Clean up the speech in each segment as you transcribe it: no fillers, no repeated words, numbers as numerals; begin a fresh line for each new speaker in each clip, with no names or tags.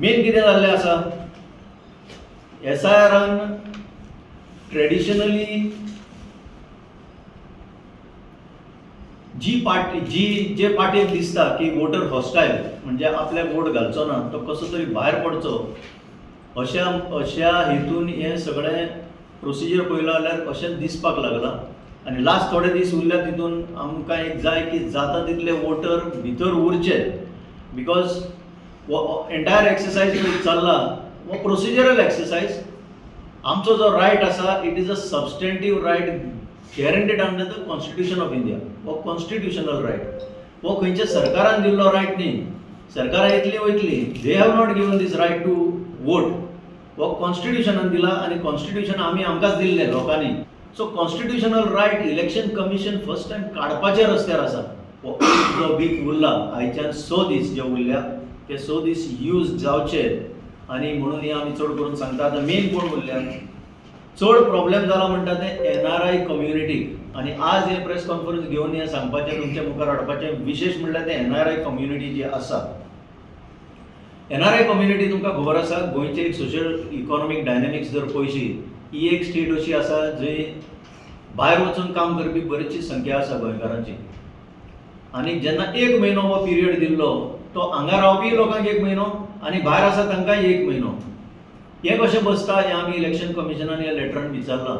Main कितें जाल्लें आसा, एसआयआरान ट्रेडिशनली जी पार्टी जी जे पार्टीक दिसता की वोटर हॉस्टायल, म्हणजे आपल्याक वोट घालचो ना, तो कसो तरी भायर पडचो अशा अशा हेतून हें सगळें प्रोसिजर पळयलो जाल्यार अशेंच दिसपाक लागलां. आनी लास्ट थोडे दीस उरल्या तितून आमकां एक जाय की जाता तितले वोटर भितर उरचे, because हो एंटायर एक्सरसायज पळय चल्ला हो प्रोसिजरल एक्सरसायज. आमचो जो रायट आसा, it is a substantive right guaranteed under the Constitution of India. हो कॉन्स्टिट्युशनल रायट, हो खंयच्या सरकारान दिल्लो रायट न्ही. सरकारां येतली वयतली, they have not given this right to vote. हो कॉन्स्टिट्युशनान दिला आनी कॉन्स्टिट्युशन आमी आमकांच दिल्लें लोकांनी. So constitutional right Election Commission first time काडपाच्या रस्त्यार आसा. हो जो वीक उरला, आयच्यान 6 दीस जे उरल्या ते 6 दीस यूज जावचे आनी म्हणून हे आमी चड करून सांगता. आतां मेन कोण उरल्या, चड प्रॉब्लेम जाला म्हणटा ते एनआरआय कम्युनिटीक. आनी आज हे प्रेस कॉन्फरन्स घेवन हें सांगपाचें, तुमच्या मुखार हाडपाचें विशेश म्हणल्यार ते एनआरआय कम्युनिटी जी आसा. एनआरआय कम्युनिटी तुमकां खबर आसा, गोंयचे एक सोशल इकॉनॉमीक डायनॅमिक्स जर पळयशी, ही एक स्टेट अशी आसा जंय भायर वचून काम करपी बरीचशी संख्या आसा गोंयकारांची. आनी जेन्ना एक म्हयनो हो पिरियड दिल्लो, तो हांगा रावपी लोकांक एक म्हयनो आनी भायर आसा तांकांय एक म्हयनो, हें कशें बसता हें आमी इलेक्शन कमिशनान ह्या लेटरान विचारलां.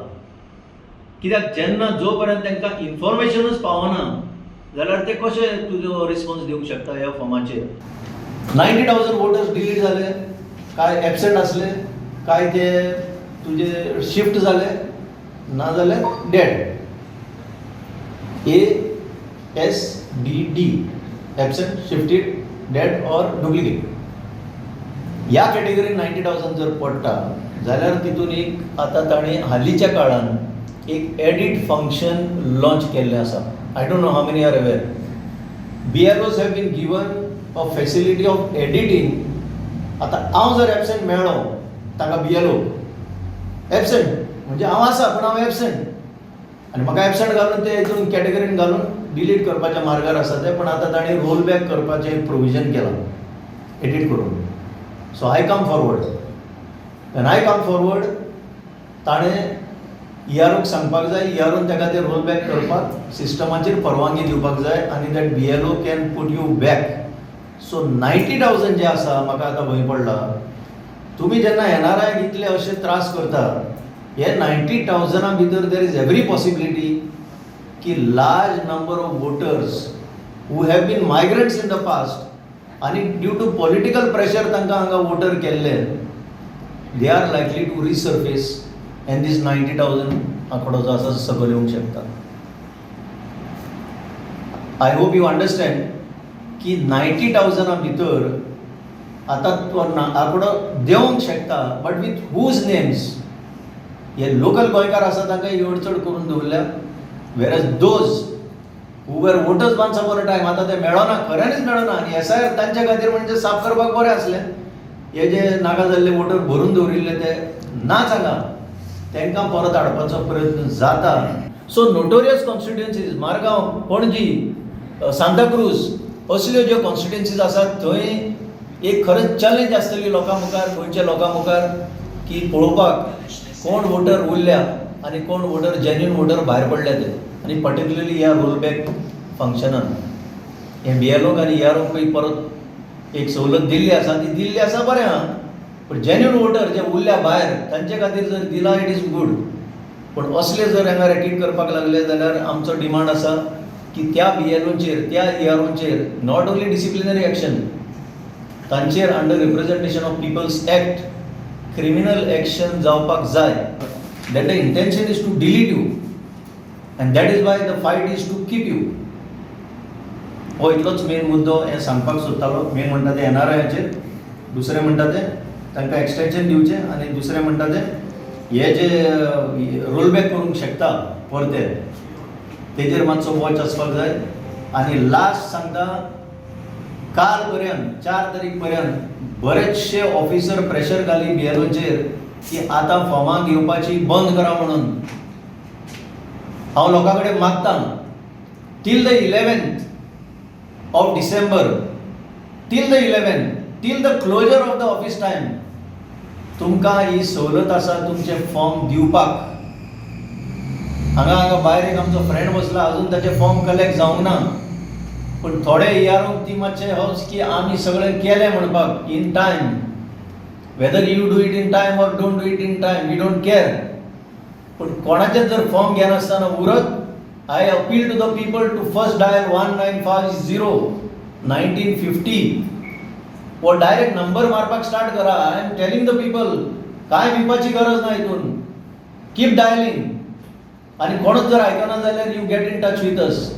कित्याक जेन्ना जो पर्यंत तांकां इन्फॉर्मेशनूच पावना जाल्यार ते कशे तुजो रिस्पॉन्स दिवंक शकता ह्या फॉर्माचेर? 90,000 वोटर्स डिलीट जाले, काय एबसेंट आसले, काय ते तुजे शिफ्ट जाले, ना जाल्यार dead. ASDD, absent, shifted, dead or duplicate, ह्या कॅटेगरीन 90,000 जर पडटा जाल्यार तितून एक आतां ताणें हालींच्या काळान एक एडिट फंक्शन लॉन्च केल्लें आसा. I don't know how many are aware. BLOs have been given a facility of editing. आतां हांव जर एबसेंट मेळ्ळो ताका, बीएलओ एबसेंट म्हणजे हांव आसा पूण हांव एबसेंट, आनी म्हाका एबसेंट घालून ते हितून कॅटेगरीन घालून डिलीट करपाच्या मार्गार आसा ते. पण आतां ताणें रोल बॅक करपाचें प्रोविजन केलां एडीट करून. So I come forward, when I come forward, ताणें इआरओक सांगपाक जाय, इआरओन ताका ते रोल बॅक करपाक सिस्टमाचेर परवानगी दिवपाक जाय आनी that BLO can put you back. So 90,000 जे आसा, म्हाका आतां भंय पडला, तुमी जेन्ना एनआरआयक इतले अशे त्रास करता, हे 90,000 भितर there is every possibility की large number of voters who have been migrants in the past आनी ड्यू टू पॉलिटिकल प्रेशर तांकां हांगा वोटर केल्ले, they are likely to resurface and this 90,000 आंकडो जो आसा सकयल येवंक शकता. I hope you understand की 90,000 भितर आतां तो आंकडो देंवंक शकता, बट विथ हुज नेम्स? हे लोकल गोंयकार आसा तांकां ही अडचण करून दवरल्या, whereas those who were voters once upon a time, आतां ते मेळना, खऱ्यांनीच मेळना. आनी एसआयआर तांच्या खातीर म्हणजे साफ करपाक बरें आसलें. हे जे नाका जाल्ले वोटर भरून दवरिल्ले ते नाच हांगा, तांकां परत हाडपाचो प्रयत्न जाता. So notorious constituencies, Margao, Panaji, Santa Cruz असल्यो ज्यो कॉन्स्टिट्युएन्सीज आसात थंय एक खरेंच चॅलेंज आसतली लोकां मुखार, गोंयच्या लोकां मुखार, की पळोवपाक कोण वोटर उरल्या आनी कोण वोटर, जेन्युन वोटर भायर पडल्या ते. आनी पर्टिक्युलरली ह्या रोल बॅक फंक्शनान हे बीएलओक आनी इआरओक परत एक सवलत दिल्ली आसा, ती दिल्ली आसा बरें आहा, पूण जेन्युन वोटर जे उरल्या भायर तांचे खातीर जर दिला, it is good. पूण असले जर हांगा रॅकीट करपाक लागले जाल्यार आमचो डिमांड आसा की त्या बीएलओचेर, त्या इआरओचेर not only disciplinary action, तांचेर under Representation of People's Act criminal action जावपाक जाय. That the intention is to delete you and that is why the fight is to keep you. हो इतलोच मेन मुद्दो हें सांगपाक सोदतालो. मेन म्हणटा तें एनआरआयाचेर, दुसरें म्हणटा तें तांकां एक्सटेन्शन दिवचें आनी दुसरें म्हणटा तें हे जे रोल बॅक करूंक शकता परते, तेजेर मातसो वॉच आसपाक जाय. आनी लास्ट सांगता, काल पर्यंत, 4 तारीख पर्यंत बरेचशे ऑफिसर प्रेशर घाली बीएलओचेर की आतां फॉर्मां घेवपाची बंद करा म्हणून. हांव लोकां कडेन मागता, till the 11th of December, till the 11th. Till the closure of the office time तुमकां ही सवलत आसा तुमचें फॉर्म दिवपाक. हांगा हांगा भायर एक आमचो फ्रेंड बसला, अजून ताचें फॉर्म कलेक्ट जावंक ना. पूण थोडे इआरोंक ती मातशें हौस की आमी सगळें केलें म्हणपाक in time. Whether you do it in time or don't do it in time, we don't care. पूण कोणाचें जर फॉर्म घेनासतना उरत, I appeal to the people to first dial 1950 1950 हो डायरेक्ट नंबर मारपाक स्टार्ट करा. I am telling the people, काय भिवपाची गरज ना हितून. Keep dialing आनी कोणूच जर आयकना जाल्यार you get in touch with us.